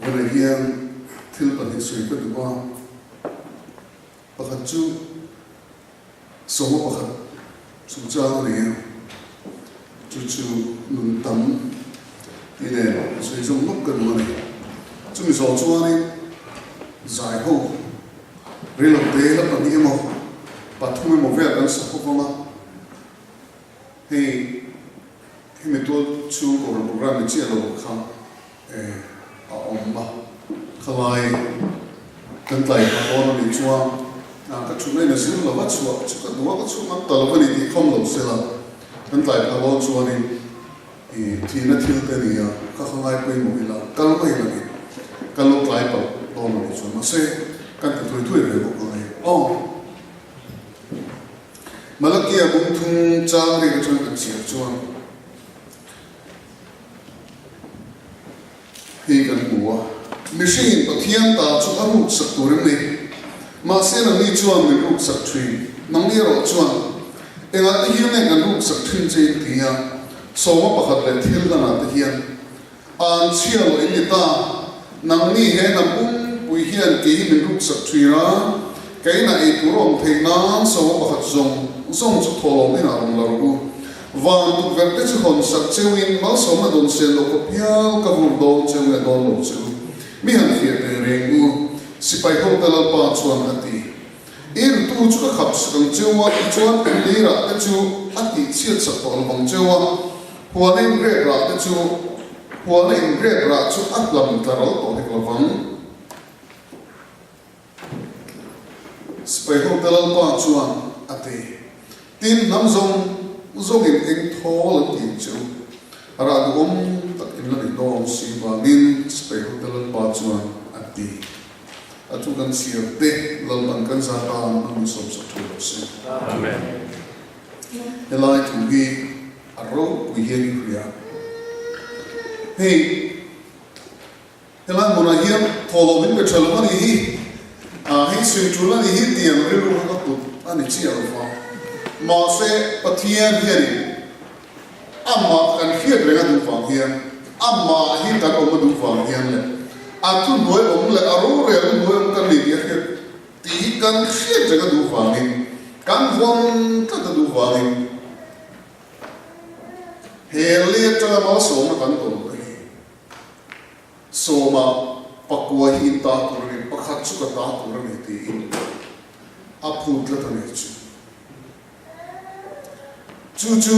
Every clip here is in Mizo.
Tunah hian thil pahnih sawi ka duh a, pakhat chu sawma pakhat chungchang a ni a, chu chu nun tam tih nen sawi zawng lawk ka duh a ni. Chumi zawh chuanin zai ho rilawte la pahnih emaw pathum emaw vel kan sa khawp ang a, hei hemi tual chhung kohhran programme ni chiah lo kha a awm a, khalai kan tlai phah dawn a nih chuan ka thutna in a zir lo va chhuah chu ka duh a, ka chhuah ngam ta lo a ni tih khawm lo se la, kan tlai phah dawn chuanin i thihna thil te nia ka kha ngai pawimawh ila kal mai la ni, kan lo tlai palh dawn a nih chuan mahse kan ti thui thui ve bawk ang e aw. Malakia bungthung chang rik atang kan chhiar chuan. Hi kan hmu a, mihringin Pathian ta chu a ruksak tur em ni? Mahse nangni chuan min ruksak thin, nangni erawh chuan engah te hian nge kan ruksak thin che in ti a, sawma pakhat leh thil hlanah te hian an chhia loh in ni ta, nangni he hnam pumpui hian kei hi min ruksak thin a, keinah ei tur a awm theih nan sawma pakhat zawng zawng chu thawhlawm inah rawn la rawh u. Van tukverh te chu hawn sak cheuin malsawmna dawn sel lo khawp hial ka vur dawn cheu nge dawn lo cheu. Mi han fiah teh reng u, sipai ho te Lalpa chuan a ti. I rutu chu ka khap sak ang cheu a, tichuan in lei rah te chu a tih chhiat sak tawh lo vang cheu a, huana in grep rah te chu huana in grep rah chu a hlam tla ral tawh hek lo vang. Sipai hote Lalpa chuan a ti. Tin, hnam zawng zawngin eng thawl an tih chu rah duhawm tak in la ni dawn si vangin Sipai hote Lalpa chuan a ti. A thu kan chhiar te Lalpan kan za tan a min sawmsak thu lo se. Amen. Helai thu hi a ropui hian i hria. Hei. Helai hmunah hian thawhlawm in pe tha lo a nih hi, hei suih tul a nih hi tih ang rilru kha ka tut a ni chiah lo va. Mahse, Pathian hianin amah kan hriat reng a duh vang hian, amah hi kan awm a duh vang hian leh a thuhnuai awm leh a rorel hnuai awm kan ni tih a hriat tih hi kan hriat reng a duh vangin, kan vawn tlat a duh vangin, he lei atanga malsawmna kan tawn te hi Sawma pakua hi in ta tur a ni, pakhat chu ka ta tur a ni tiin a phut tlat a ni chu. Chu chu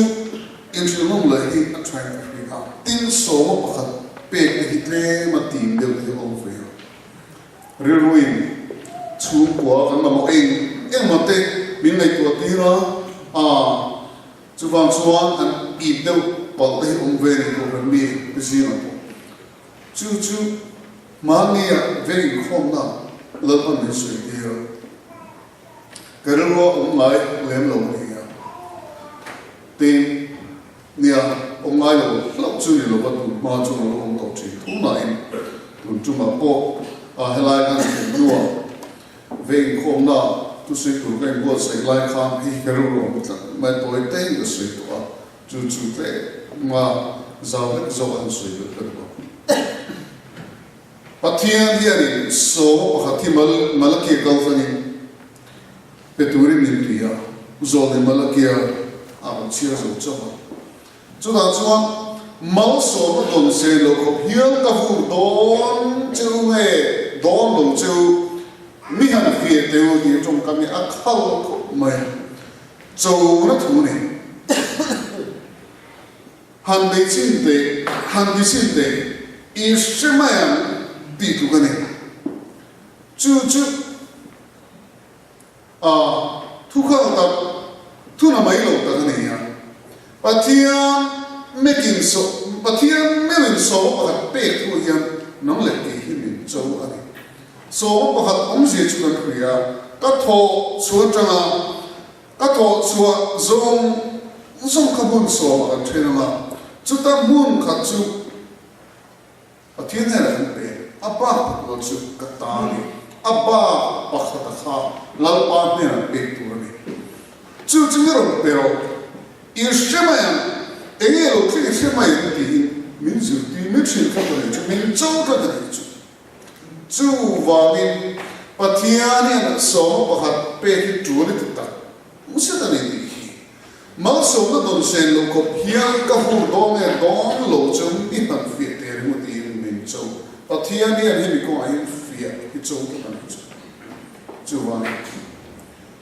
inhrilhawm leh hi a thain ka hria a, tin sawma pakhat pekna hi tlem a tim deuh te hi a awm ve a. Rilruin chhungkua kan mamawh eng engmaw te min ngaihtuah tir a, aa. Chuvang chuan an ip deuh palh te hi awm ve ni tur mi zingah pawh. Chu chu hmania veng inkhawmna Lalpan min sawi tir a, ka rilrua awm ngai lem lo a ni a. Tin, nia awm ngai lo hlauh chu ni lova tun hma chu a lo awm tawh thin tho nain tun tumah pawh a helai kan thlen hnuah Vei inkhawmna thusawi tur ka inbuatsaih lai khan hei hi ka rilru ang tlat mai tawi tein ka sawi tawh a, chu chu tlema zau hlek zawk an sawi belh ka duh a. Pathian hianin sawma pakhat hi mal Malakia kal thlangin pe turin min ti a, zawlni Malakia a rawn chhiar zo chauh a. Chutah chuan malsawmna dawn se lo khawp hial ka vur dawn cheu nge dawn lo cheu mi han fiah teh u tih tawngkam hi a khal khawp mai. Chona thu ni. Han bei chin teh, han ti chin teh, i hre mai ang tih tluk a ni. Chu chu. A thu khal tak, thu na mai lo tak a ni a. Pathian mekin saw, Pathian meuhin sawma pakhat pek thu hian nang leh kei hi min cho a ni. Sawma pakhat awmzia chu kan hria, ka thawh chhuah atanga ka thawh chhuah zawng zawng kha hmun sawmah kan then ang a, chuta hmun khat chu Pathian hnenah kan pe, a bak pakua chu ka ta a ni, a bak pakhata kha Lalpa hnenah pek tur a ni. Chu chu mi rawn pe rawh, i hre mai ang, enge lo thleng i hre mai ang tiin min zirtir, min hrilh tlat a nih chu, min cho tlat a nih chu. Chuvangin, Pathian hian sawma pakhat pek hi tul i ti tak zet a ni tih hi malsawmna dawn sen loh khawp hian ka hur dawn nge dawn lo chu i han fiah teh ringawt tiin min cho. Pathian hian hemi kawngah hian fiah hi cho tlat a ni chu. Chuvangin,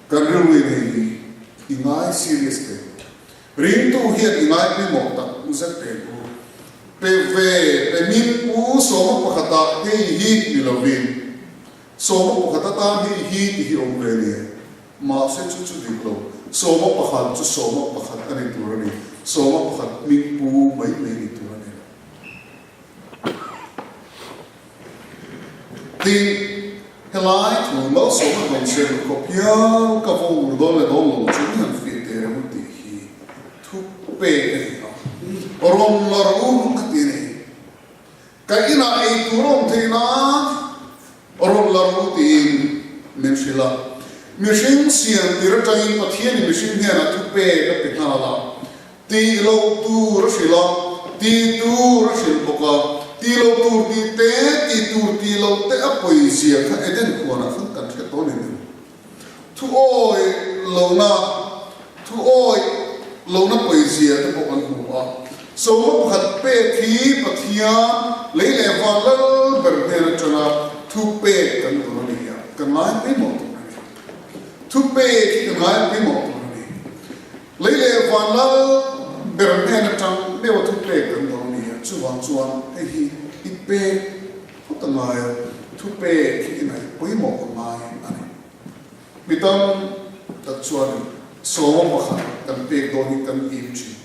kan rilru in hei hi i ngai serious teh. Ringtu hian i ngai pawimawh tak zet teh u. Pe ve, pe min pu sawma pakhatah hei hi ni lovin, sawma pakhat atan hei hi ti hi awm ve nia. Mahse chu chu dik lo, sawma pakhat chu sawma pakhat a ni tur a ni, sawma pakhat hming pu mai mai ni tur a ni lo. Tin, helai thu malsawmna hnawm ser lu khawp hial ka vaw ur dawn leh dawn lo chu mi han fiah teh reng u tih hi thu pek a ni a. Rawn la rawh u a ti a ni. Ka inah ei tur a awm theih nan rawn la rawh u tiin min hrilh a. Mihring siam tir atangin Pathianin mihring hnenah thu pek a pe nghal a. Tih loh tur a hrilh a, tih tur a hrilh bawk a, tih loh tur tih te, tih tur tih loh te a pawi zia kha Eden huanah khan kan hre tawh a ni nen. Thu awi lohna, thu awi lohna pawi zia te pawh kan hmu a. Sawma pakhat pek hi Pathian lei leh van lal ber hnen atanga thu pek kan dawn a ni a, kan ngai pawimawh tur a ni. Thu pek hi kan ngai pawimawh tur a ni. Lei leh van lal ber hnen atang meuh a thupek kan dawn a ni a, chuvang chuan hei hi i pek phawt a ngai a, thupek hi i ngaih pawimawh a ngai a ni. Mi tam tak chuan sawma pakhat kan pek dawn hi kan im thin.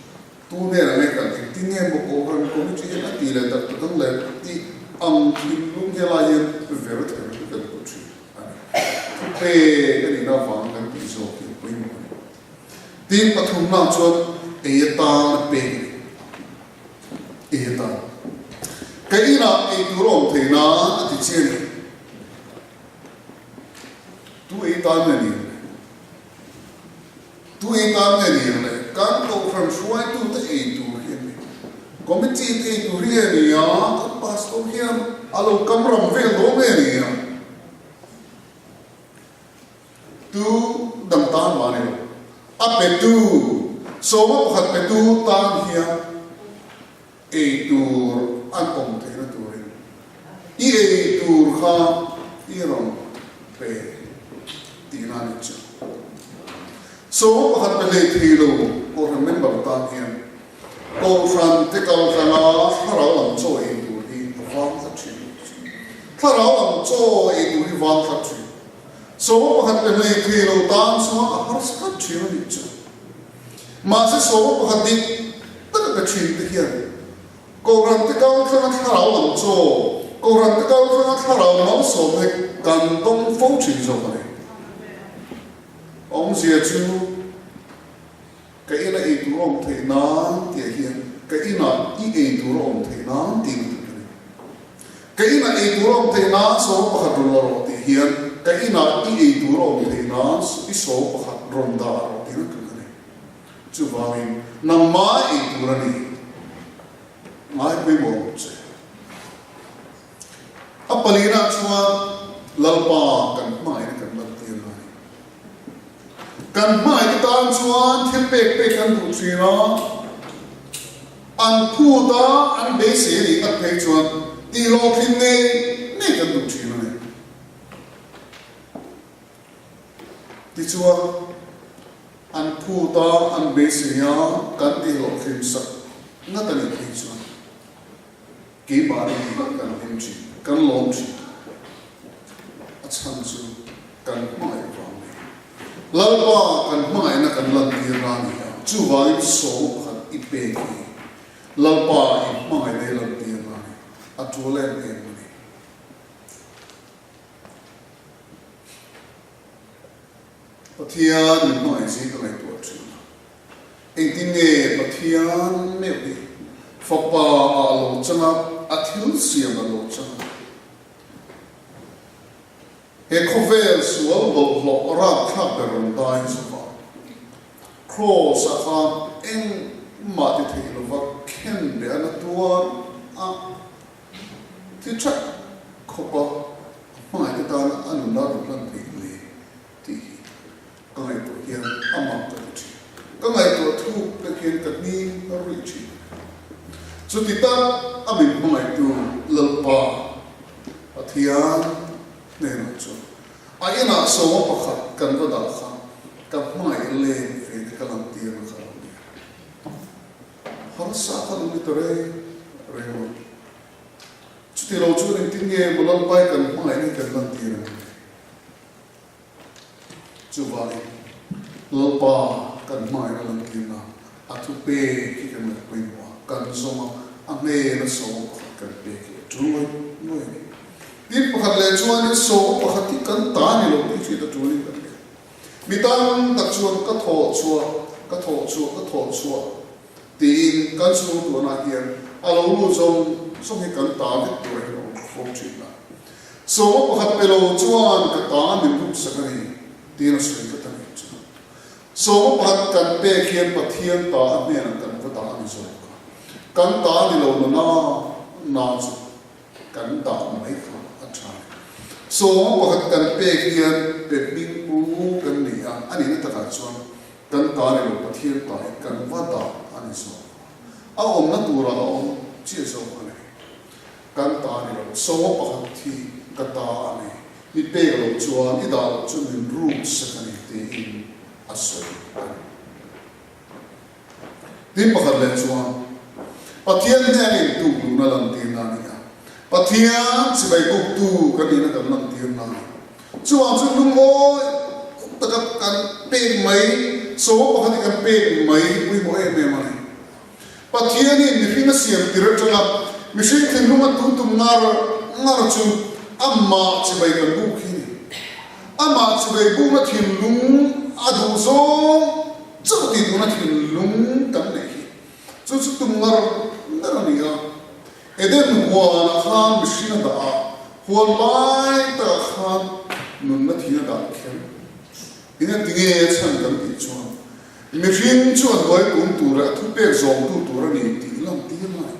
Tu hnenah nge kan engtin nge maw Kohhran Committee hian a ti leh tak tak ang le tih ang thinlung helai hian ver ther hi kan pu thin a ni. Thupek a nihna avang kan tih zawk hi a pawimawh a ni. Tin, pathumna chuan ei atan a pek a ni. Ei atan. Ka inah ei tur a awm thei nan a ti chiang e. Tu ei tan nge ni ang le? Tu ei tan nge ni ang le? Kan kohhran hruaitute ei tur hi a ni. Committee te ei tur hi nge ni a? Kan pastor hian a lo kam ram vel dawn nge ni a? Tu dang tan mah ni lo. A petu, sawma pakhat petu tan hian ei tur an awm theihna turin i ei tur kha i rawn pe tihna a ni chu. Sawma pakhat pe hlei thei lo Kohhran member tan hian Kohhran te kaltlanga thlarau lam chaw ei tur hi a vang tlat thin. Thlarau lam chaw ei tur hi vang tlat thin. Sawma pakhat pe hlei thei lo tan chuan a harsa tlat thin a nih chu. Mahse sawma pakhat dik tak a pe thin te hian Kohhran te kaltlanga thlarau lam chaw, Kohhran te kaltlanga thlarau malsawm hi kan dawng fo thin zawk a ni. Awmzia chu Ka ina ei tur a awm theih nan tih ah hian ka inah i ei tur a awm theih nan tih na tur a ni. Ka inah ei tur a awm theih nan sawm pakhat rawn la rawh tih hian ka inah i ei tur a awm theih nan i sawm pakhat rawn dah rawh tih na tur a ni. Chuvangin nangmah ei tur a ni ngai pawimawh lo che. A palinah chuan Lalpa kan hmangaihna kan lantir a ni. Kan hmangaihte tan chuan thil pek pek kan duh thin a, an phut a, an beisei a nih tak phei chuan tih hlawhtlin ngei ngei kan duh thin a ni. Tichuan, an phut a, an beisei a, kan tih hlawhtlin sak ngat a nih phei chuan Keimahni hi kan hlim thin, kan lawm thin. A chhan chu kan hmangaih vang a ni. Lalpa kan hmangaihna kan lantir na a ni a, chuvangin sawma pakhat i pek hi Lalpa i hmangaihna i lantir na a ni. A tul em em a ni. Pathian min hmangaih zing ka ngaihtuah thin a. Engtin nge Pathian meuh hi Fapa ah a lo chang a, a thil siam a lo chang a? He khawvel sual bawlhhlawh rapthlak ber rawn dai chauh a, Kraws ah khan engmah ti thei lova khen leh a na tuar a, thi that khawp a. Chuti tak a min hmangaihtu Lalpa Pathian hnenah chuan a inah sawma pakhat kan va dah kha ka hmangaih let ve te ka lantir na kha lo nia. Harsa kha lo ni ta reng reng lo. Chuti lo chuan engtin nge maw Lalpa i kan hmangaihna hi kan lantir ang le? Chuvangin, Lalpa kan hmangaihna lantirna a thupek hi kan ngaih pawimawh a, kan zawm a, a hnena sawm pakhat kan pek hi a tul ngawih ngawih a ni. Tin, pakhat leh chuanin sawm pakhat hi kan ta ni lo tih hriat a tulin kan hria. Mi tam tak chuan ka thawh chhuah, ka thawh chhuah, ka thawh chhuah tiin kan chhung tuanah hian a lo lut zawng zawng hi kan ta vek tur a hi a awm fo thin a. Sawma pakhat pe lo chuan ka ta min ruksak a ni tiin a sawi tlat a nih chu. Sawma pakhat kan pek hian Pathian ta a hnenah kan va dah a ni zawk a, kan ta ni lo na na na chu kan dah mai kha a tha a ni. Sawma pakhat kan pek hian pe hming pu kan ni a, a nihna takah chuan kan ta ni lo Pathian ta hi kan va dah a ni zawk a, a awmna turah a awm chiah zawk a ni. Kan ta ni lo, saw pakhat hi ka ta a ni, mi pek loh chuan i dah loh chu min ruk sak a ni tiin a sawi a ni. Tin pakhat leh chuan Pathian hnena intuk luhna lantirna a ni a, Pathian chibai buktu kan nihna kan lantirna a ni. Chuvang chu lungawi taka kan pek mai, saw pakhat hi kan pek mai hi pawimawh em em a ni. Pathianin mihring a siam tir atanga mihring thinlung a tuntum ngar ngar chu amah chibai kan buk hi a ni. Amah chibai bukna thinlung a duh zawng chauh tih duhna thinlung kan neih hi chu chu tum ngar ngar a ni a. Eden huanah khan mihring a dah a, huan lai takah khan nunna thing a dah kher. Engatinge a chhan kan tih chuan Mihring chu a hnuai kum tur leh a thupek zawmtu tur a ni tih lantir lai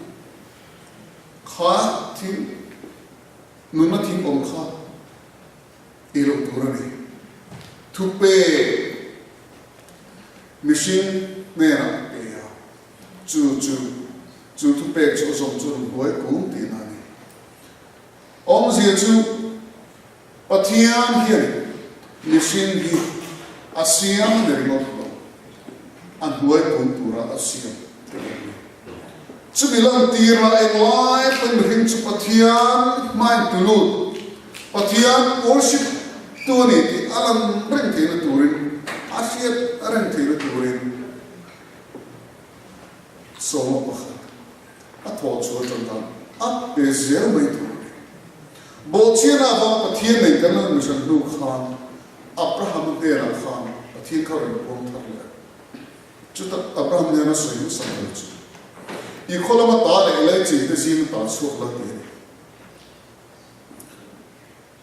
kha thil nunna thing awm kha ei loh tur a ni. Thupek mihring hnenah pe a, chu chu chu thupek chu a zawm chu a hnuai kum tihna a ni. Awmzia chu Pathian hian mihring hi a siam ni ringawt lo, a hnuai kun tura a siam te a ni. Chumi lantirna englai pawhin mihring chu Pathian hmain tulut, Pathian worship tu a ni tih a lan reng theihna turin, a hriat reng theihna turin sawma pakhat A thawh chhuah atang khan a pe zel mai tur a ni. Bawhchhiatna avanga Pathian nei kan lo inhran hnu khan Abraham hnenah khan Pathian kha rawn puang thar leh a. Chuta Abraham hnena sawi hmasa ber chu, I khaw lama ta leh i laichin te zing ta chhuak la ti a ni.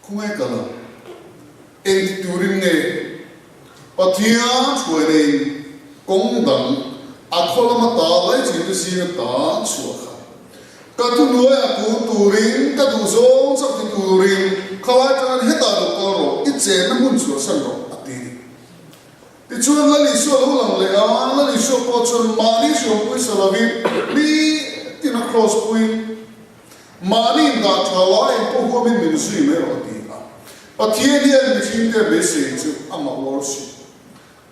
Khawngaih ka lo. Engti turin nge Pathian hruai neiin kawng dang a khaw lama ta laichin te zinga ta chhuah kha ka thuhnuaiah kun turin ka duh zawng chauh ti turin khalai tangin hetah lo kal rawh, i chenna hmun chhuahsan rawh a ti. Tichuan Lal Isua lo lang leh a, Lal Isua pawh chuan mahni hriampui sa lovin nitin a kraws puiin Mahni indah tha lai pawh huamin min zui mai rawh a ti a. Pathian hian mihringte a beisei chu amah worship,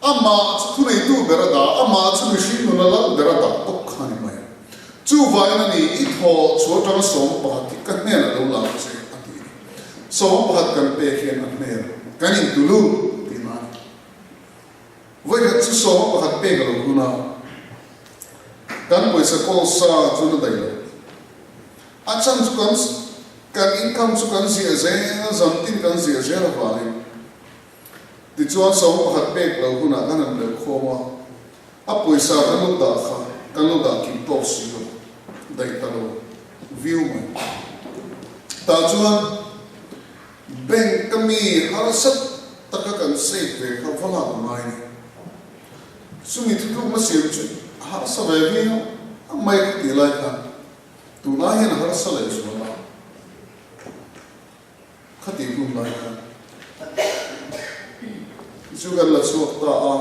amah chu thuneitu ber a dah, amah chu mihring nuna lal ber a dah tawp kha a ni mai. Chuvangin a ni, i thaw chu atanga 11 hi ka hnenah lo la che a ti a ni. 11 kan pek hian a hmel kan intulut tihna a ni. Vawikhat chu 11 pek a lo hun a, kan pawisa kawl sa chu na daih lo. A chhan chu kan kan income chu kan ziah zel, zan tin kan ziah zel avangin. Tichuan 11 pek lo hunah kan han belh khawm a, a pawisa kan lo dah kha kan lo dah kim tawk si lo, daih ta lo viu mai. Tah chuan Bank a mi harsa taka kan save ve kha va lak ngai ni. Chumi thutlukna siam chu a harsa ve viau a mai ka tih lai khan tunah hian a harsa leh zual a, khatih hun lai khan chu kan la chhuak ta a,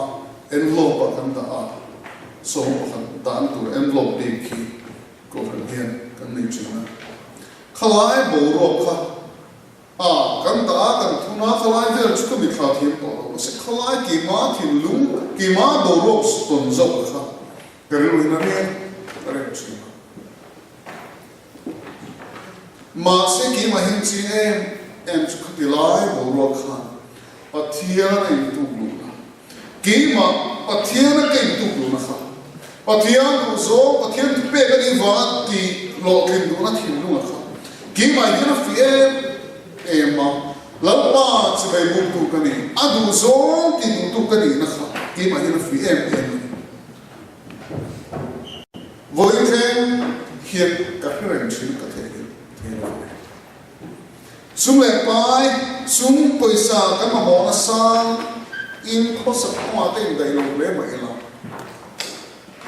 envelope ah kan dah a, 11 dahna tur envelope bik khi. Kohhran hian kan nei thin a. Khalai boruak kha a kan dah a, kan thun a, khalai vel chu ka mithla thiam tawh lo. Mahse khalai keimah thinlung, keimah boruak tawn zawk kha ka rilru hian a reng a reng thin a. Mahse keimah hian chiang em em chu khati lai boruak khan Pathian a intuk luhna, keimah Pathian a ka intuk luhna kha Pathian duhzawng, Pathian thupek a nih vanga tih hlawhtlin duhna thinlunga kha keimah hian a fih em em a, Lalpa chibai buktu ka ni, a duhzawng tih duhtu ka nihna kha keimah hian a fih em em a ni. Vawiin thleng hian ka hre reng thin ka theih hi thei lo ve. Sum leh pai, sum pawisa kan mamawhna sang in khawsak kawngah te indaih lo hle mah ila.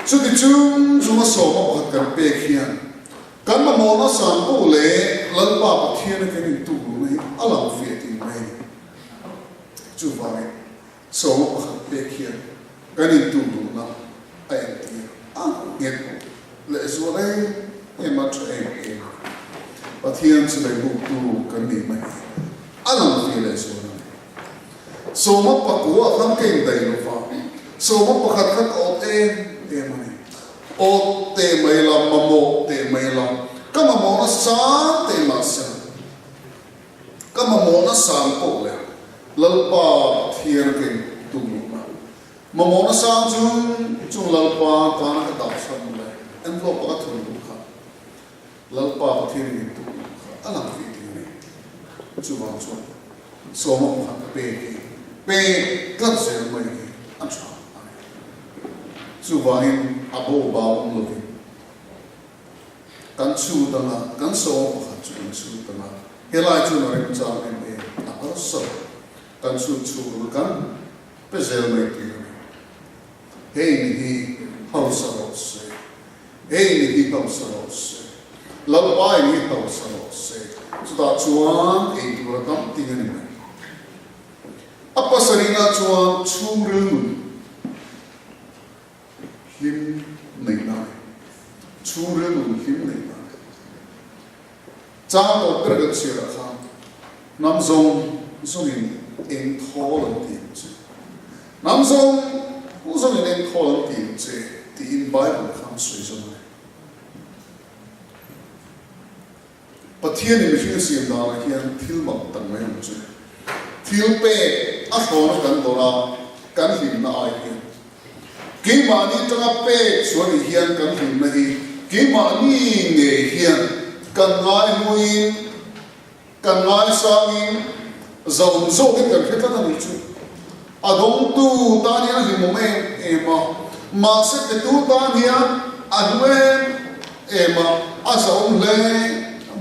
Chuti chung chunga sawma pakhat kan pek hian kan mamawhna sang poh leh Lalpa Pathiana kan intuk luhna hi a lang fiah tih mai a ni. Chuvangin Sawma pakhat pek hian kan intum duhna a entir a, nghet leh zual em em a, tha em em a. Pathian chibai buktu kan nih mai hi a lang ve leh zual a ni. Sawma pakua khan ka indaih lo va, sawma pakhat kha ka awt em em a ni. Awt teh mai la, mamawh teh mai la, ka mamawhna sang teh mahse, Ka mamawhna sang pawh leh Lalpa Pathian ka intum luhna mamawhna sang chu chung Lalpa tana ka dah hran leh envelope a ka thun luh kha Lalpa Pathian in intum luh kha a lang fih ting a ni. Chuvang chuan sawma pakhat pek hi pek tlat zel mai hi a tha a ni. Chuvangin a bo bau awm lovin Kan chhut anga, kan sawm pakhat chu kan chhut anga, helai chuan a remchang em em a harsa lo. Kan chhut chhuk anga kan pe zel mai tir a ni. Hei ni hi hausa rawh se, hei ni hi hausa rawh se, Lalpa in hi hausa rawh se, chutah chuan ei tur a tam ting a ni mai. A pasarihna chuan chhungril nun. Hlim neih na ani. Chhungril nun hlim neih na ani. Chang tawp ber kan chhiar ah khan hnam zawng zawngin eng thawl an ti ang che. Hnam zawng zawngin eng thawl an ti ang che tiin Bible khan sawi zawng a ni. Pathianin mihring a siam danah hian thil mak tak mai awm chu thil pek a thlawna kan dawrh a, kan hlimna ai hian keimahni atanga pek chhuah nih hian kan hlimna hi keimahni ngei hian kan ngaihluin kan ngaisangin zauh zawkin kan hre tlat a nih chu. A dawngtu tan hian a hlimawm em em a, mahse petu tan hian a hlu em em a, a zahawm hle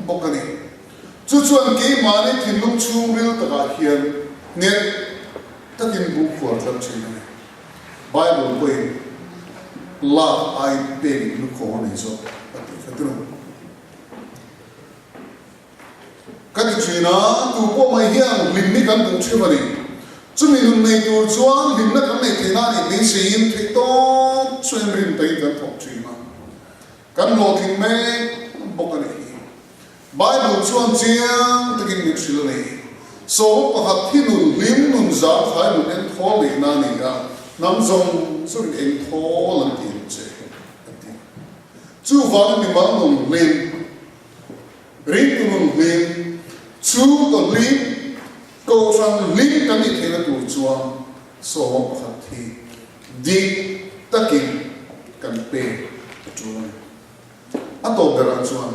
bawk a ni. Chu chuan keimahni thinlung chhungril takah hian nghet takin bu khuar tlat thin a ni. Bible pawhin lak aiin pekin lukhawng a nei zawk a tih kha tunu. Ka ti thin a, tu pawh mai hian hlim hi kan duh theuh a ni. Chumi nun nei tur chuan hlimna kan neih theih nan inbeiseiin theih tawp chuan rim takin kan thawk thin a, kan hlawhtling mek bawk a nih hi. Bible chuan chiang takin min hrilh a ni. Sawma pakhat hi nun hlim, nun zangkhai, nun engthawl neihna a ni a, hnam zawng zawngin engthawl an ti ang che, a ti. Chuvangin mimal nun hlim, Ringtu nun hlim, chhungkaw hlim, kohhran hlim kan nih theihna tur chuan sawma pakhat hi dik takin kan pek a tul a ni. A tawp berah chuan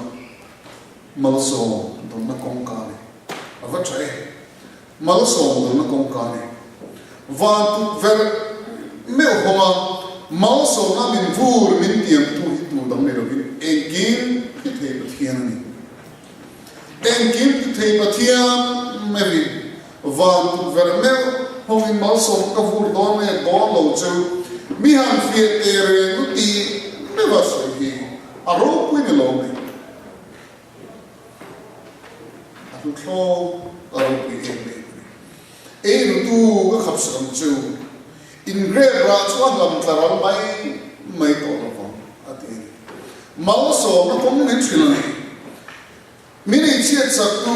malsawm dawnna kawngka a ni. A va tha e. Malsawm dawnna kawngka a ni. Van tukverh meuh hawnga malsawmna min vur min tiamtu hi tu dang ni lovin engkim ti thei Pathian a ni. Engkim ti thei Pathian meuhin van tukverh meuh hawngin malsawm ka vur dawn nge dawn lo chu mi han fiah teh reng lu tih meuha sawi hi a ropui ni lo mai. A hlu thlawk a ropui em em a ni. Ei rutu ka khap sak ang chu, in grep rah chu a hlam tla ral mai mai tawh lo vang, a ti a ni. Malsawmna kawng min hrilh a ni. Min eichhiat saktu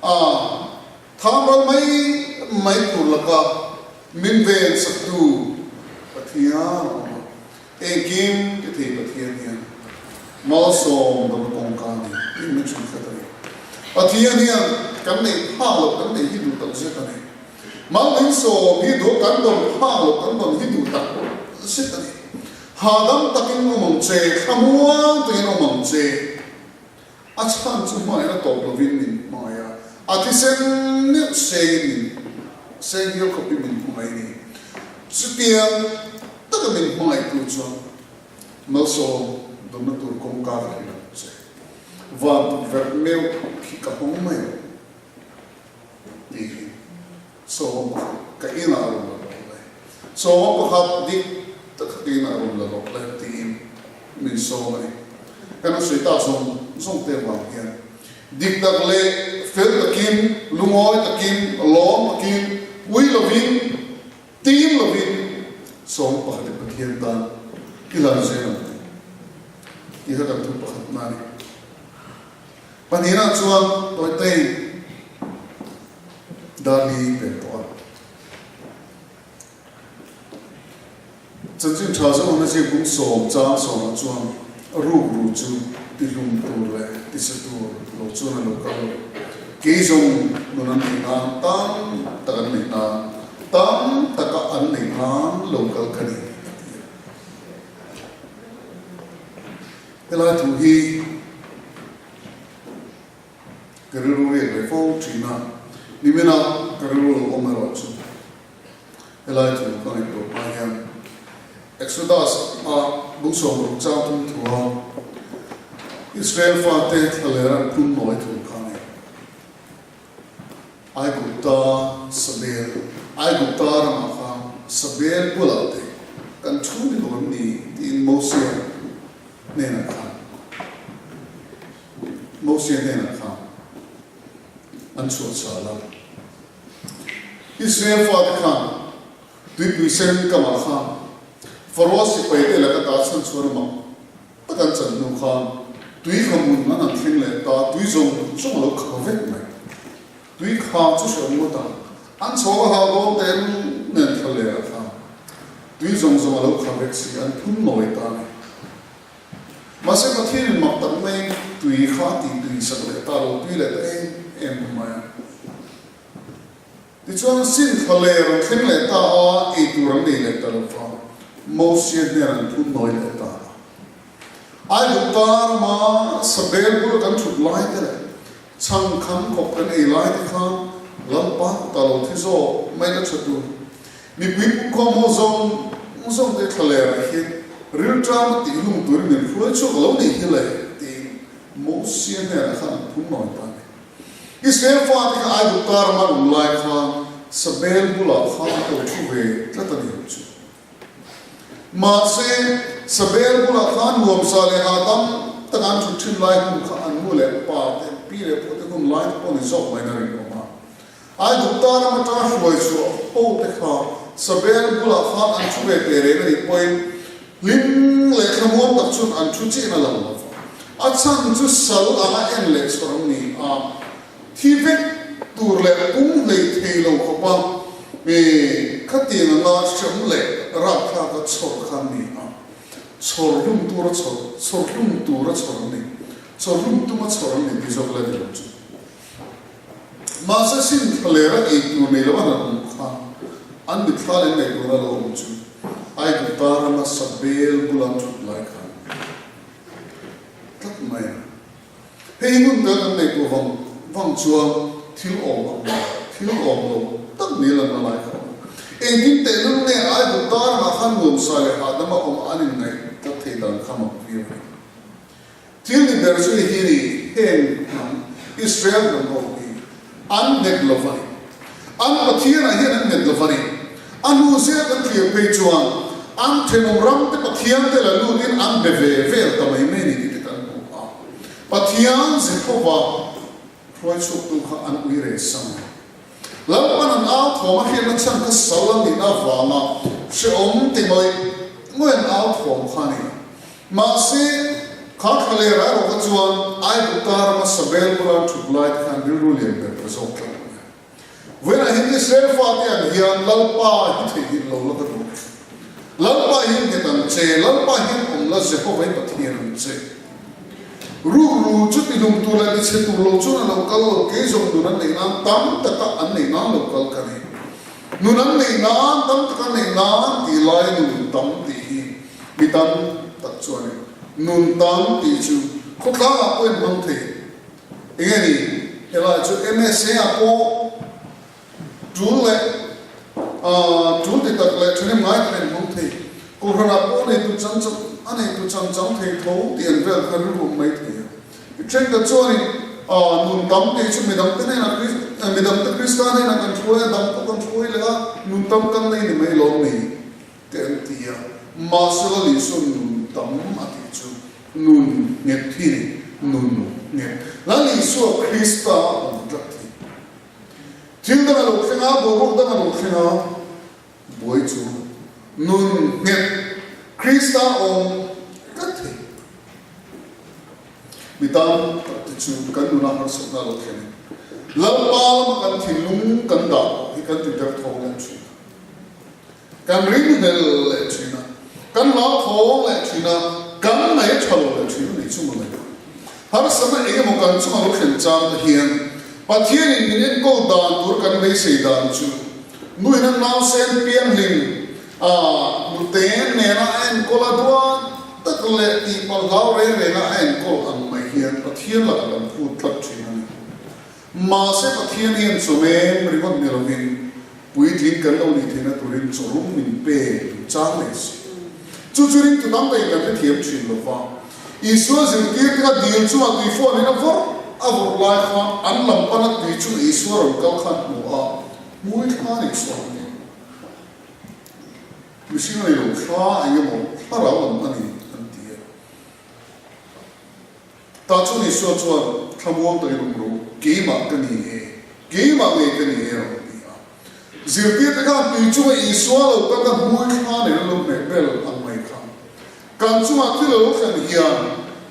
a thamral mai mai tur laka min ven saktu Pathian a awm a. Engkim ti thei Pathian hian malsawm dawna kawngka a ni tih min hrilh tlat a ni. Pathian hian kan neih phak loh kan neih hi duh tak zet a ni. Mal min sawm hi duh kan dawn phak loh kan dawn hi duh tak zet a ni. Hahdam takin awm ang che, thlamuang takin awm ang che. A chhan chu hmangaihna tawp lovin min hmangaih a, a thisen meuh sengin min seng hial khawpin min hmangaih a ni. Chutiang taka min hmangaihtu chuan malsawm dawmna tur kawngka ka hrilh ang che. Van tukverh meuh khi ka hawng mai ang tih hi sawm pakhat ka inah a rawn la rawh le. Sawm pakhat dik taka ka inah a rawn la rawh le tiin min sawm a ni. Kan han sawi tak zawng zawng te avang hian dik tak leh fel takin, lungawi takin, lawm takin, ui lovin, tim lovin sawm pakhat i Pathian tan i lan zel ang tih tih kha kan thu pakhatna a ni. Pahnihna chuan Tawitei Darli pel tawh a. Chanchin tha zawhna ziak bung sawm chang sawmah chuan rukru chu tihlum tur leh tisa tur lo chuan a lo kal lo. Kei zawng nun an neih nan tam tak an neih nan, tam taka an neih nan lo kal ka ni, a ti a. Helai thu hi ka rilru riak ve fo thin a, nimina ka rilru lo awm erawh chu helai thu ka ngaihtuah hma hian Exodus a bung 60 chang thum thua Israel fate thlaler an phun nawi thu kha a ni. Aigupta Sabel, Aigupta ramah khan Sabel bulah te kan thu ni lo em ni tiin Mosia hnenah khan Mosia hnenah khan an chhuah chhal a. Israel fate khan tuipui sen kamah khan Faroa sipai te laka ta chhan chhuan a mak tak an chan hnu khan tui kha hmun an han thleng leh ta, tui zawng zawng a lo kha vek mai. Tui kha chu hrehawm ngawt a, an chho a hau dawn te nen thla leh a kha tui zawng zawng a lo kha vek si, an phun nawi ta a ni. Mahse Pathianin mak tak maiin tui kha a tih tui sak leh ta lo, tui leh ta em em mai a. Tichuan sin thla leh rawn thleng leh ta a, ei tur an nei leh ta lo va, Mosia hnen an phun nawi leh ta a. Aigupta rama sabel bula kan thut lai te leh chhang kham khawp kan ei lai te khan Lalpa kutah lo thi zawk mai la tha tur. Mipui pumkhawm ho zawng zawng te thla lerah hian rilṭam a tih hlum turin min hruai chhuak lo nih hi le tiin Mosia hnenah khan an phun nawi ta a ni. Israel fate kha Aigupta rama an awm lai khan Sabel bulah khan a lo thu ve tlat a ni ang chu. Mahse, Sabel bulah khan nuamsa leh hahdam taka an thut thin lai hun kha an nu leh pa te, pi leh pu te hun lai te pawh ni zawk maiin a rinawm a. Aigupta ram atanga hruai chhuah ho te kha Sabel bulah khan an thu ve teh reng a nih pawhin hlim leh thlamuang tak chuan an thu chiah in a lang lo va. A chhan chu sal anga en leh chhuah ang ni a, thi vek tur leh pum hlei thei lo khawpa mi khatiang anga hrem leh rapthlaka chhawr kha an ni a. Chhawr hlum tura chhawr, chhawr hlum tura chhawr an ni, chhawr hlum tuma chhawr an ni tih zawk la ni lo chu. Mahse sin thlaler a ei tur nei lo a han awm kha an mitthla leh ngaihtuahna lo awm chu Aigupta rama Sabel bula thut lai khan tlat mai a. Hei hi hmun tel kan ngaihtuah vang vang chuan thil awm ang lo, thil awm lo tak ni lanna lai kha a awm. Engtin tehlul nge Aigupta ramah khan nuamsa leh hahdama awm an inngaih tlat thei dan kha mak viau a ni. Thil ni ber chu hi ni, heng hnam, Israel hnam ho hi an nghet lo va ni. An Pathianah hian an nghet lo va ni. A hnu zel kan thlir phei chuan an thenawm ram te Pathian te la lutin an be ve vel ta mai mai ni tih te kan hmu a. Pathian Jehova hruai chhuaktu kha an ui reng sang a. Lalpan an au thawm a hriatna chhan kha sal a nihna avanga hrehawm ti ngawih ngawih an au thawm kha a ni. Mahse, kha thlaler ah erawh kha chuan Aigupta rama Sabel bula an thut lai te khan rilru lian ber ka zawk tlat a ni. Vawiinah hian Israel fate ang hian Lalpa hi theihnghilh lo la ka duh. Lalpa hian nghet ang che, Lalpa hian awm la, Jehovah hi Pathian ang che. Rukru chu tihlum tur leh tichhe tur lo chuan a lo kal lo, kei zawng nun an neih nan tam taka an neih nan lo kal ka ni. Nun an neih nan tam taka an neih nan tih lai nun tam tih hi mi tam tak chuanin nun tam tih chu khawtlangah pawh in hmang thei. Enge ni helai chu MSA ah pawh tul leh tul ti tak leh thahnem ngai tak in hmang thei. Kohhran ah pawh neitu chang chang a neitu chang chang thei tho tih an vel kha rilru awm mai thei a. I thenkhat chuanin nun tam tih chu midangte hnenah midangte Krista hnenah kan hruai a, dang pawh kan hruai leh a, nun tam kan nei ni mai lawm ni te an ti a. Mahse Lal Isuan nun tam a tih chu nun nghet hi ni, nun nghet. Lal Isua Krista a awm tlat hi. Thil dang a lo thleng a, boruak dang a lo thleng a, buai chu nun nghet Krista awm tlat thei. Mi tam tak te chu kan nuna harsatna lo thleng in Lalpa lama kan thinlung kan dah pawh hi kan ti derthawng leh thin a, kan ringhlel leh thin a, kan hlauthawng leh thin a, kan ngaih a tha lo leh thin a nih chu mawle. Harsatna eng emaw kan chunga lo thlen chang te hian Pathianin min enkawl dan tur kan beisei dan chu nuin a nausen pianghlim a hnute nena a enkawl a duat tak leh tihpalh hlau reng renga a enkawl ang mai hian Pathian lakah kan phut tlat thin a ni. Mahse Pathian hian chawmem ringawt ni lovin Puitling kan lo nih theihna turin chawlum min pe duh chang leh si. Chu chu ringtu tam takin kan hrethiam thin lo va. Isua zirtir te kha dil chungah tui fawn in a vawrh a vawrh lai khan an lam pana tui chung Isua rawn kal khan hmu a, hmui thla nih chhuak a ni. Mihring a ni lo, thla eng emaw thlarau lam a ni an ti a. Tah chuan Isua chuan, Thlamuang takin awm rawh u, keimah ka ni e, keimah ngei ka ni e, a rawn ti a. Zirtirte khan tui chunga Isua lo kal kha hmui thla nen an lo hmeh bel ang mai kha. Kan chungah thil a lo thlen hian,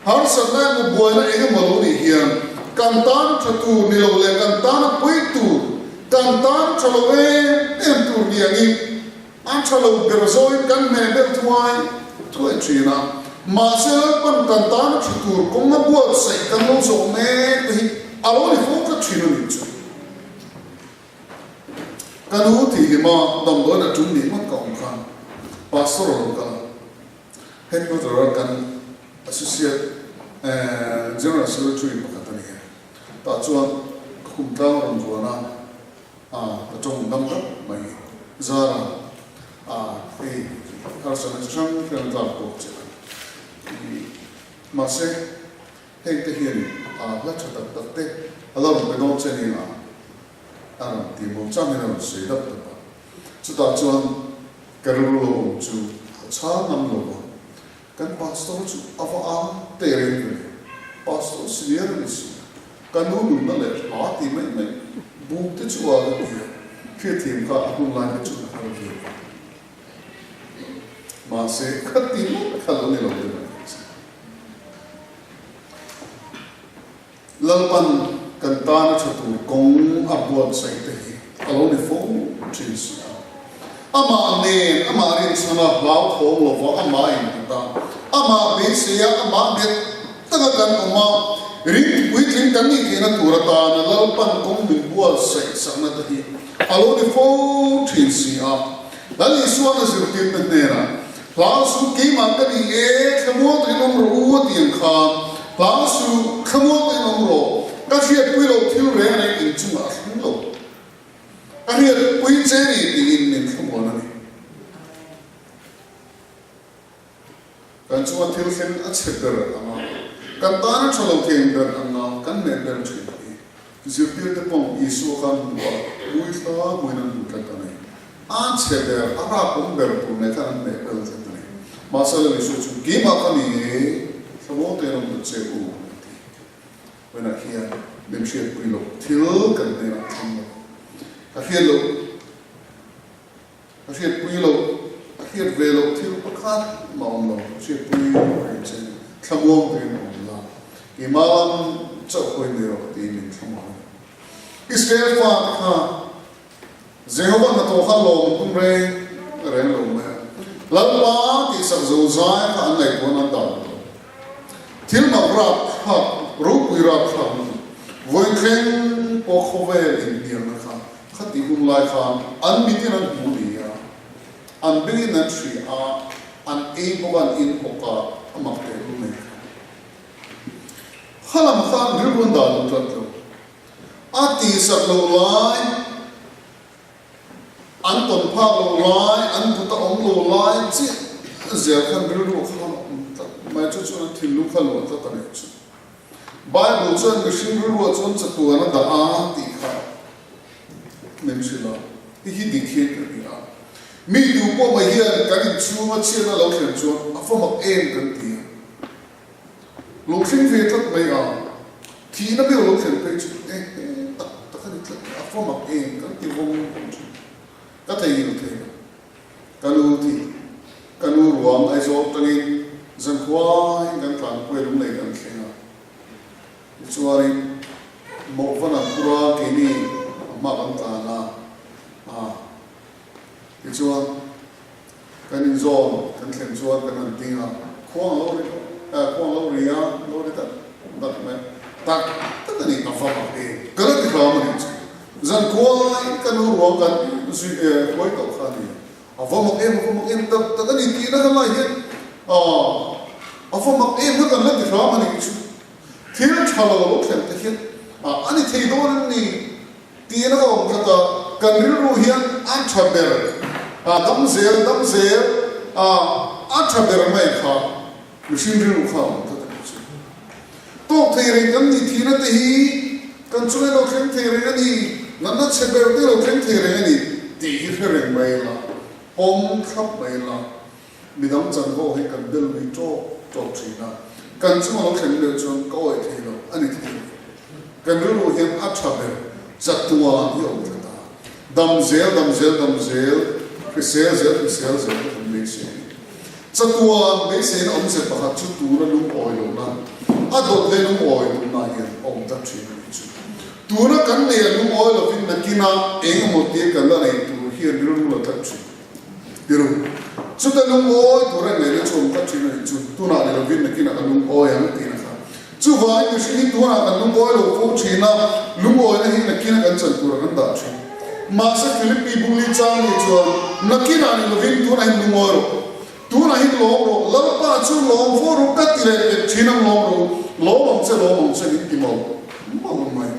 harsatna emaw buaina eng emaw lo nih hian, kan tan tha tur ni lo leh kan tana pawi tur, kan tan tha lo em em tur ni angin, A tha lo ber zawin kan hmeh deuh thuai thuai thin a, mahse Lalpan kan tana thi tur kawng a buatsaih kan lo zawh mek te hi a lo ni fo tlat thin a nih chu. Ka nu tih hlima damdawiin a tum nih ngawt ka awm khan Pastor a lo kal a, headquarter a kan Associate General Secretary pakhat a ni e, tah chuan ka khum tlang a rawn vuan a, A, ka tawng dam dap mai. Zara, A, hei harsatna chi hrang hrang a tlak bawk che a. Mahse, heng te hian a hla tha tak tak te a la rawn pe dawn che nia a rawn ti maw changin a rawn sawi dap dap a. Chutah chuan ka rilru lo awm chu ka chhang ngam lo va. Kan pastor chu a va ang teh reng ve le. Pastor senior a ni si a, ka nu nunna leh hla ti mai mai buk te chu a la ti a, hriatthiam kha a hun lai kha chu a har ve a. Mahse, kha ti ngawt kha lo ni lo deuh a ni che. Lalpan kan tana tha tur kawng a buatsaih te hi a lo ni fo thin si a. Amah nen, amah rinchhana hlauthawng lova amah a innghat a, amah beisei a, amah nghet taka kan awm a, ring puitling kan nih theihna tur atana Lalpan kawng min buatsaih sakna te hi a lo ni fo thin si a. Lal Isuan a zirtirna hnenah, Hlau suh, keimah ka ni e, thlamual takin awm rawh u a ti ang kha. Hlau suh, thlamual takin awm rawh, ka hriatpui loh thil reng reng in chungah a thleng lo. Ka hriatpui che ni tiin min thlamuan a ni. Kan chunga thil thleng a chhe ber ang a, kan tana tha lo thei ber ang a, kan hmeh ber thin hi. Zirtirte pawh Isua khan hmu a, hmui thla hmuin an hmu tlat a ni. A chhe ber, a rapawm ber tur nen khan an hmeh bel tlat a ni. Mahse Lal Isua chu, Keimah ka ni e, thlamuang tein awm ta che u, a ti. Vawiinah hian min hriatpui loh thil kan hnenah thleng lo. Ka hriat loh. Ka hriatpui loh, ka hriat ve loh thil pakhat mah awm lo, ka hriatpui reng che. Thlamuang takin awm la, keimah lam chauh hawi mai rawh tiin min thlamuang a ni. Israel fate kha Jehovah hnathawh kha lawm tum reng reng lo mai a. Lalpa tihsak zozai kha an ngaihtuahna an dah lo. Thil mak rapthlak, ropui rapthlak lutuk, vawinthleng pawh khawvel inhnialna kha khatih hun lai khan an mitin an hmu ni a, an bengin an hria a, an ei bawk a, an in bawk a, a mak teh lul mai kha. Khalam khan rilru an dah lo tlat lo. A tihsak loh lai, an tawn phak loh lai, an kut a awm lo lai chiah zel khan rilru khan a awm tlat mai. Chu chuan an thinlung kha luah tlat a nih chu. Bible chuan mihring rilruah chuan chatuan a dah a tih kha min hrilh a, hei hi dik hian ka hria a. Mi duh pawh mai hian kan inchhunga chhiatna lo thlen chuan a fa mak em kan ti a. Lo thleng ve tlat mai a, thihna deuh lo thlen phei chu e he tak tak a ni tlat mai, a fa mak em kan ti vawng vawng thin. Ka theihnghilh thei lo. Ka nu thi, ka nu ruang Aizawl tangin zankhuain kan tlanpuia lunglei kan thleng a. Tichuanin Mawhvan an phur a, keini a hma kan tlan a, a tichuan, Kan inzawn kan thlen chuan kan han ding a, khuang a lo ri eh khuang a lo ri a, lo ri tak tak mai, tak tak a ni, a va mak em, ka la ti hram a nih chu. Zan khuai ka nu ruang kan zui eh huai tawh kha a ni, a va mak em, a va mak em, tak tak a ni tihna kha lai hian ah a va mak em kha kan la ti hram a nih chu. Thil tha lo lo thlen te hian ah a ni thei dawn em ni? Tiin a awm tlat a, kan rilru hian a tha ber a, dam zel dam zel a, a tha ber mai kha mihring rilru kha a awm tlat a nih chu. Tawk thei reng kan nih thihna te hi kan chunga lo thleng thei reng a ni, natna chhe ber te lo thleng thei reng a ni tih hi hre reng mai la, pawm thlap mai la. Midang chanvo hi kan bel lui tawk tawk thin a, kan chunga lo thleng leh chuan ka awih thei lo a ni thei lo. Kan rilru hian a tha ber chatuan hi a awm tlat a, dam zel dam zel dam zel, hrisel zel hrisel zel te kan beisei a ni. Chatuan beiseina awmze pakhat chu tuna lungawi lohna, a dawt leh lungawi tumna hian a awm tlat thin a nih chu. Tuna kan nei a lungawi lovin nakinah eng emaw tia kan la nei tur hian rilru la tlat thin. Tiru, chuta lungawi tur a ngaihna chu awm tlat thin a nih chu, tunah ni lovin nakinah ka lungawi ang tiin a kha. Chuvangin mihring hi tunah kan lungawi lo fo thin a, lungawina hi nakina kan chan turah kan dah thin. Mahse Philippi bungli chang nih chuan nakinah ni lovin tunah hin lungawi rawh, tunah hin lawm rawh, Lalpa chu lawm fo ru ka ti leh pek thin ang lawm rawh u, lawm ang che lawm ang che min ti mawlh mawlh mai.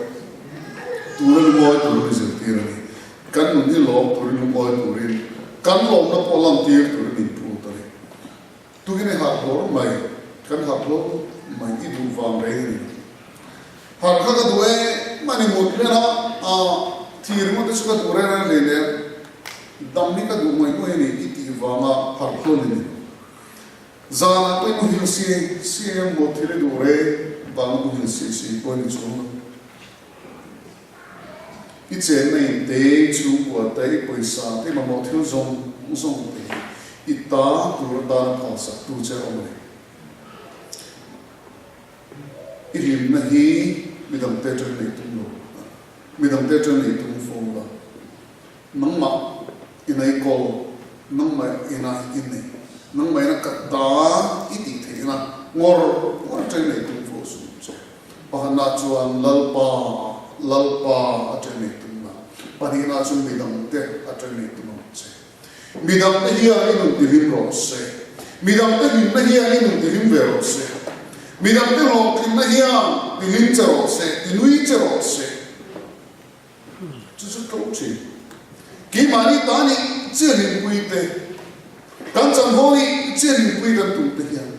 Tuna lungawi tur hi zirtir a ni. Kan nun hi lawm turin lungawi turin kan lawmna pawh lantir turin min phut a ni. Tukin i harh hlawr mai, kan harh hlawr mai i duh vang reng a ni. Harh kha ka duh e, mahni mut hlen a, a thi ringawt te chu ka duh reng reng hlei nen dam hi ka duh ngawih ngawih a ni i tih vanga harh hlawl i ni lo. Zanah pawh i muhil si si a, mut thil i duh reng vanga muhil si si pawh i ni chuang lo. I chenna in te, i chhungkua te, i pawisa te, i mamawh thil zawng zawng te hi i ta tur atana phalsak tu che a awm a ni. I hlimna hi midangte atangin nei tum lo, midangte atangin nei tum fo la, nangmah ina i kawl, nangmah ina i nei, nangmah ina ka ta i tih theihna ngawr ngawr atangin nei tum fo suh che. Pakhatna chuan Lalpa, Lalpa a ṭen nei tum la, pahnihna chu midangte a ṭen nei tum ang che. Midangte hian i nun tihlim rawh se. Midangte hlimna hian i nun tihlim ve rawh se. Midangte hlawhtlinna hian tihlim che rawh se, tinui che rawh se. Chu chu tlo ṭhin. Keimahni ta nih chian hlimpui te, kan chanvo nih chian hlimpui kan tum te hian,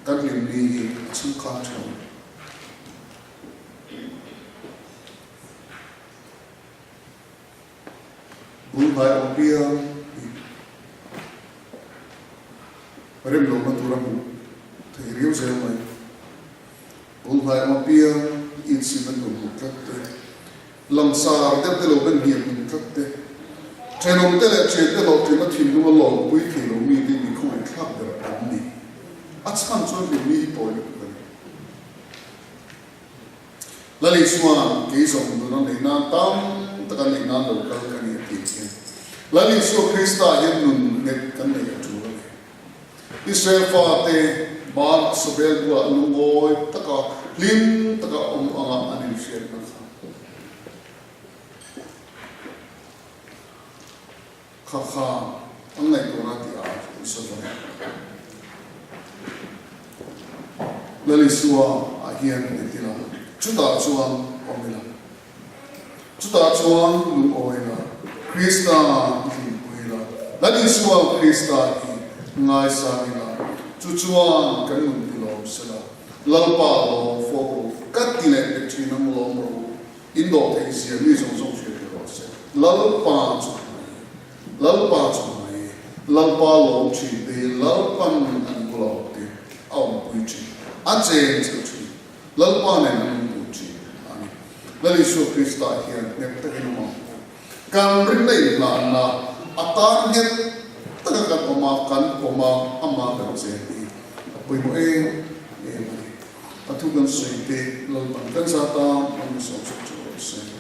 Kan hlimni hi a chhungkhar ṭheuh. Bul hnai awm piang hi rem lohna tur a hmuh thei riau zel mai. Bul hnai awm apiang insimna tur hmuh tlat te, langsar deuh te lo ben hniam tum tlat te, thenawmte leh thiante hlawhtlinna thinlunga lawmpui thei lo mite mi khawngaihthlak ber an ni. A chhan chuan hlimni hi tawi lutuk a ni. Lali chuan kei zawng nuna neih nan tam taka neih nan lo kal ka ni a tih hian Lal Isua Krista hian nun nghet kan neih a tul a ni. Israel fate Baal Sobel bulah lungawi taka hlim taka awm anga an inhriatna kha. Kha kha an ngaihtuahna tih a an sawi a. Lal Isua ah hian nghet ila, chutah chuan awm ila, chutah chuan lungawi ila, Krista i hlimpui ila, Lal Isua Krista hi ngaisang ila, chu chuan kan nun ti lawm sela, Lalpa lawm fawk ru, ka ti leh pek thin ang lawm ru. In dawh theih zia mi zawng zawng hriat ve rawh se. Lalpa chu hnai e. Lalpa chu hnai e. Lalpa lawm thin te hi Lalpan an bula awm te a awmpui thin. A cheng cheu thin. Lalpa nen an awm tur thin a ni. Lal Isua Krista hian nghet takin awm ang. Kan rinna inhlanna a tan nghet taka kan awm a, kan pawm a, amah kan chen hi a pawimawh em em a ni. A thu kan sawi te Lalpan kan zat a, man sawm sawm chu rawh se.